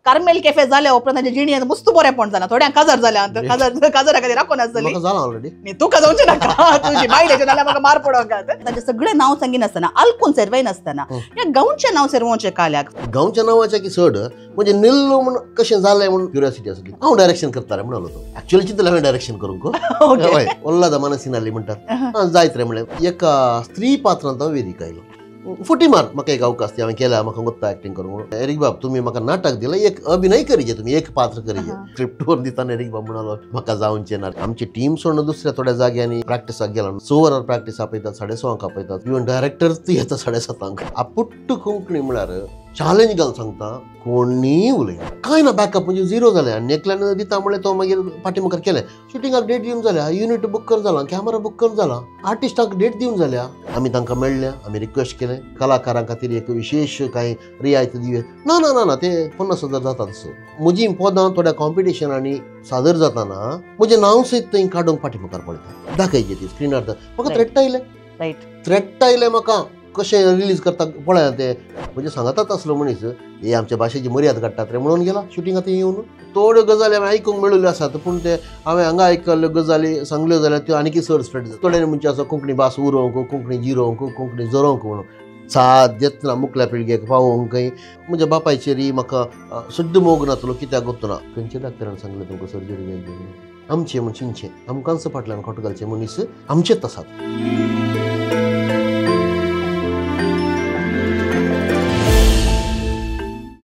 Carmel cafe जाल्या उपरांत तांच्या जिणेंत मस्त बरेंपण जालां. थोड्यांक काजार जाल्या, काजारा खातीर राखून आसतली. ऑलरेडी तुका जावचें नाका, तुजी बायलेचें नाल्यार म्हाका मार पडोंक. तांचें सगळें नांव सांगिनासतना, आलकून सेरवायनासतना ह्या गांवचें नांव सेरवचें काल्याक. गांवच्या नांवाचें की चड म्हणजे निल्लो म्हूण कशें जालें म्हूण क्युरियोसिटी आसली. हांव डायरेक्शन करता रे म्हणलो तो. एक्चुअली चिंतलें हांवें डायरेक्शन करूंक. हय, ओल्लादा मनसीन आसली म्हणटात जायत रे म्हणलें. एका स्त्री पात्रांत हांव वेदीक आयलो. फुटी मार म्हाका एक अवकाश ती हांवें केल्या, म्हाका गोत्ता एक्टिंग करूंक म्हणून. एरीक बाब तुमी म्हाका नाटक दिलें, एक अभिनय करीजे, तुमी एक पात्र करीजे. स्क्रिप्ट वर दितना एरीक बाब म्हणालो म्हाका जावचें ना. आमची टीम सोडून दुसऱ्या थोड्या जाग्यांनी प्रॅक्टिसाक गेला. 6 वरां प्रॅक्टीस आपयतात, 6:30 आपयतात, इवन डायरेक्टर येता 7:30. आपुट्ट कोंकणी म्हळ्यार चॅलेंज घालून सांगता, कोणीय उलयना, कांय ना. बॅकअप म्हणजे झिरो जालें. आनी एकल्यान दिता म्हणलें तो मागीर फाटी मुखार केलें. शुटिंगाक डेट दिवन जाल्या, युनिट बूक कर जाला, कॅमेरा बूक कर जाला, आर्टिस्टाक डेट दिवन जाल्या. आमी तांकां मेळ्ळ्या, आमी रिक्वेस्ट केलें कलाकारां खातीर एक विशेश कांय रियायत दिवया. ना ना ना ना, ते 50,000 जाता तसो. म्हजी पदां थोड्या कॉम्पिटिशनांनी सादर जाताना म्हजें नांव सयत थंय काडूंक फाटी मुखार पळयता, दाखयचे ती स्क्रिनार. म्हाका थ्रेट आयलें, थ्रेट आयलें म्हाका कशें रिलीज करता पळया ते. म्हणजे सांगतात आसलो मनीस हे आमच्या भाशेची मर्याद काडटात रे म्हणून गेला शुटिंगा थंय येवन. थोड्यो गजाली हांवें आयकूंक मेळिल्ल्यो आसात, पूण ते हांवें हांगा आयकल्ल्यो गजाली सांगल्यो जाल्यार त्यो आनीकय चड स्प्रेड जाता. थोड्यांनी म्हणजे आसा कोंकणी भास उरोवंक, कोंकणी जिरोवंक, कोंकणी जरोवंक म्हणून साथ येतना मुखल्या पिळगेक पावोवंकय. म्हज्या बापायचेरय म्हाका सुद्दां मोग नातलो, कित्याक गोत्तना खंयच्या डाक्टरान सांगलें तुमकां सर्जरी जाय म्हणून. आमचें म्हण चिंचें आमकांच फाटल्यान खोट घालचें मनीस आमचेच आसात.